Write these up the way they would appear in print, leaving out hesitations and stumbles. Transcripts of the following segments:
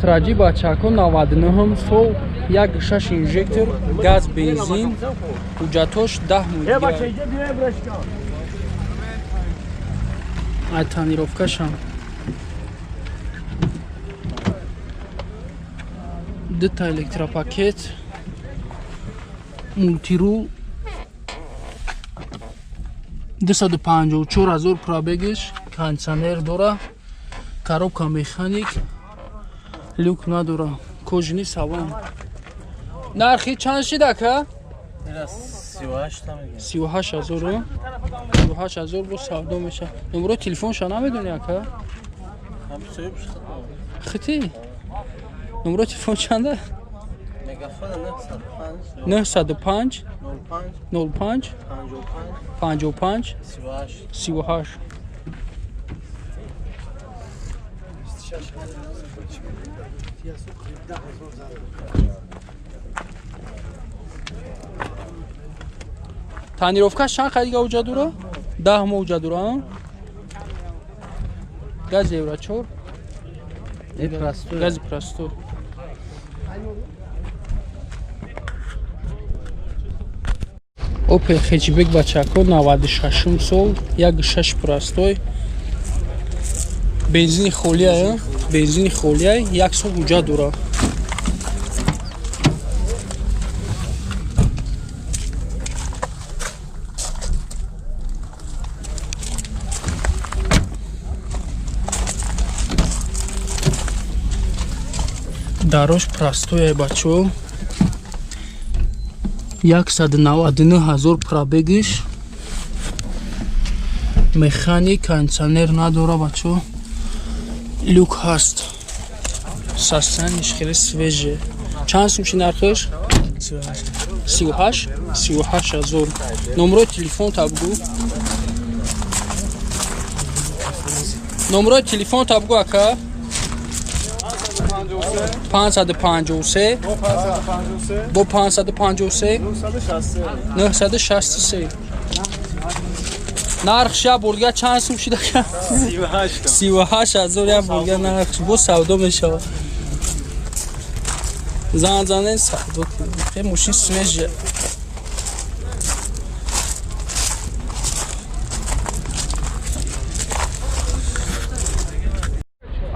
Астра G бачако 99 сол, 1,6 инжектор, газ, бензин, ҳуҷҷатош 10 моҳ. Ай тонировкашам. Дута электропакет, мультирул, 254 ҳазор пробегиш, кондитсионер дора, коробка механик, люк надора, кожаный салон. Нархи чанд шид ака? 38 ҳазор. 38 ҳазор бо савдо меша. Номерои телефонша намедони ака? Хити? Номерои телефон чанда? 905 05 55 38. Тонировка чанд қадига уҷа дура? 10 моҳ уҷа дура? Газ евро 4? Гази простой. Опел Хэтчбек бачако 96 сол, 1,6 простой. Бензини холия, бензини холия, як сол уҷа дура. Дарош простой бачо. 199 ҳазор пробегиш, механик, кондитсионер надора бачо, люк ҳаст, состояниш хеле свеже. Чанд сум ши нархиш? 38, 38 ҳазор. Номерои телефон та бугу. Номерои телефон та бугу ака. 553 бо 553 963. Нархш я бурга чанд сум шида? 38 ҳазор я бурга нархш бо савдо мешавад. Зан занен савдо кунед. Мошин свежа.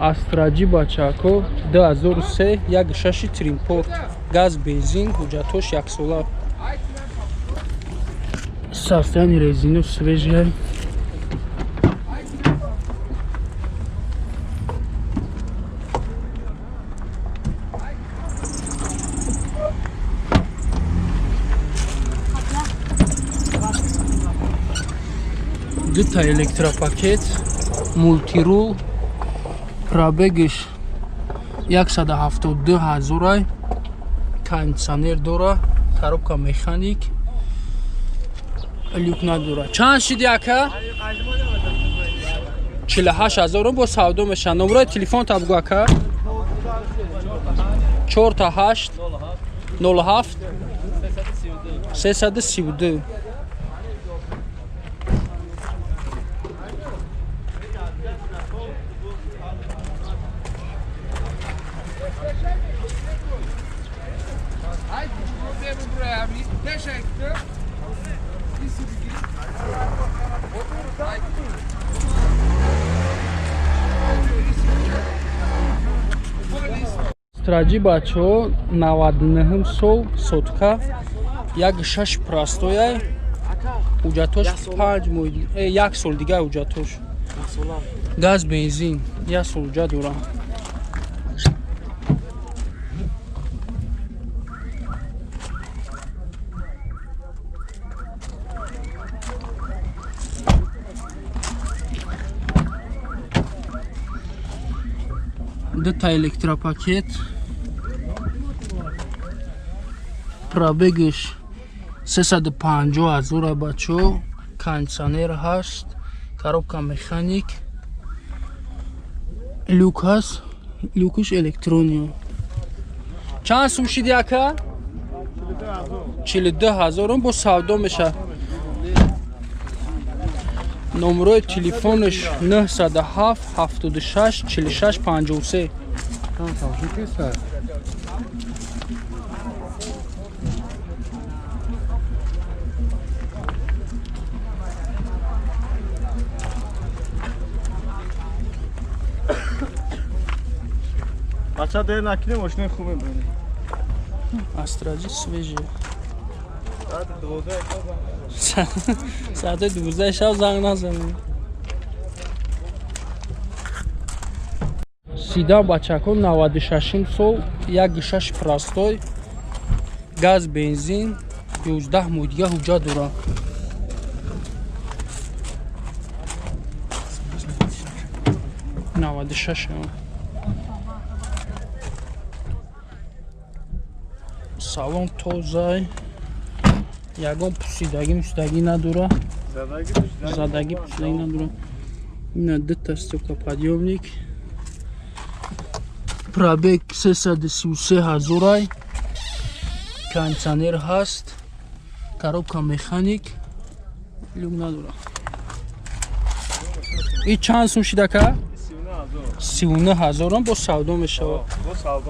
Астра G бачако 2003, 1,6 тримпорт, газ, бензин, ҳуҷҷатош яксола. Состояние резину свежее. Дута электропакет, мультирул, пробегиш 172 ҳазорай, кондитсионер дора, коробка механик, люк надора. Чанд шиди ака? 48 ҳазорум бо савдо мешавад. Номерои телефон та бугу ака. 4 8 07 332. Астра G бачаҳо 99 сол, сотка, 1,6 простоя, ҳуҷҷатош 5 моҳ, як сол дига ҳуҷҷатош. Газ, бензин, як сол ҳуҷҷат дора. Дута электропакет, пробегиш 350 ҳазор бачо, кондитсионер ҳаст, коробка механик, люк ҳаст, люкш электрония. Чанд сум шиди ака? 42 ҳазорум бо савдо мешавад. Номерои телефонаш 907 76 46 53. Там тамошо. Бача, дер накунем, мошинаи хуб мебарем. Астраҷи свежий. Соати 12 Соати 12 шаб занг назанем. Седан, бачако, 96 сол, 1,6 простой, газ, бензин, 11 моҳ дига ҳуҷҷат дорам. 96. Салон тозай, ягон пусидагӣ мусидагӣ надора, задагӣ, пусидагӣ надора. Ина дута стеклоподъёмник. Пробег 333 ҳазорай. Кондиционер ҳаст, коробка механик, люк надора. И чанд сум шидака? 39 ҳазорам, бо савдо мешавад.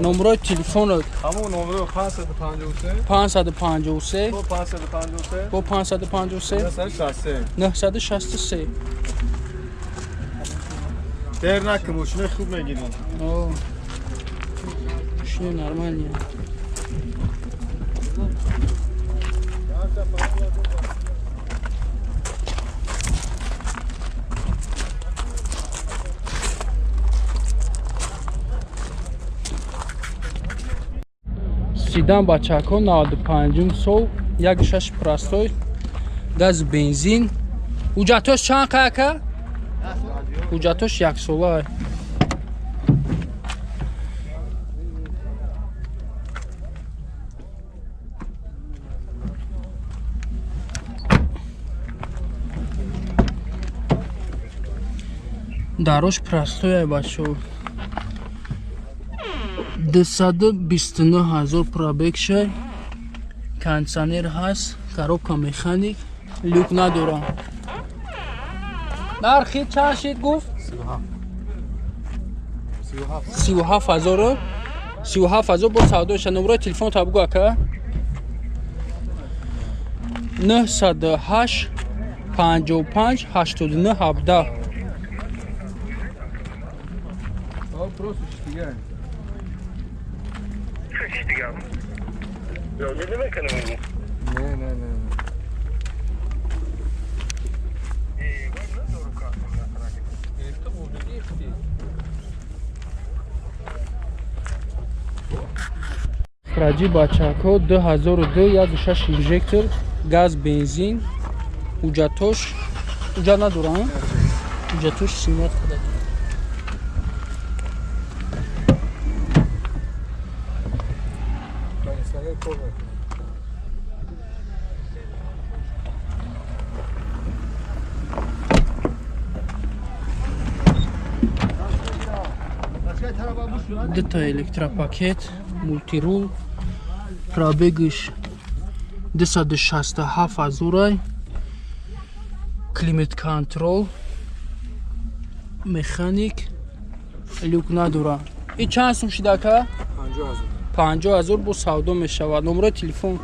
Номерои телефонот? Ҳамон номеро: 553. 553. Бо 553. Бо 553. 963. 963. Дер накун, мошинаи хуб мегирем. Мошина нормальная. Седан, бачако, 95 сол, 1,6 простой, газ, бензин. Ҳуҷҷатош чанд қаяка? Ҳуҷҷатош яксола. Дарош простой, бачо. 229 ҳазор пробег шай. Кондиционер ҳаст, коробка механик, люк надора. Нархи чанд шид гуфт? 37 ҳазору, 37 ҳазор, бо савдоша. Номерои телефон та бугу, ака. 908 55 89 17. Просто дига. Дига. Не, не, не. Гирифта бурдагӣ ихти. Раҷи, бачако, 2002, 1,6 инжектор, газ, бензин. Ҳуҷҷатош, ҳуҷҷат надорам, ҳуҷҷатош симат када. Кондиционер кор мекунад. Дута электропакет, мультирул. Пробегиш 267 ҳазорай. Климат контрол, механик, люк надора. И чанд сум шида, ака? 50 ҳазор. 50 ҳазор, бо савдо мешавад. Номерои телефон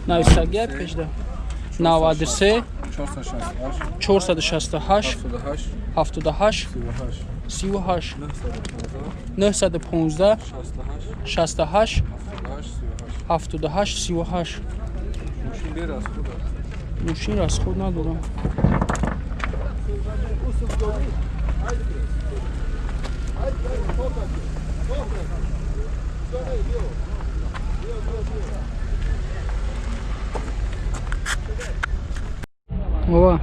нависагия пешда: 93 468. 468. 78. 78. 38. 915. 915. 68. 68. 78. 78 38. Мошин бе расход аст. Мошин расход надорам. Ова.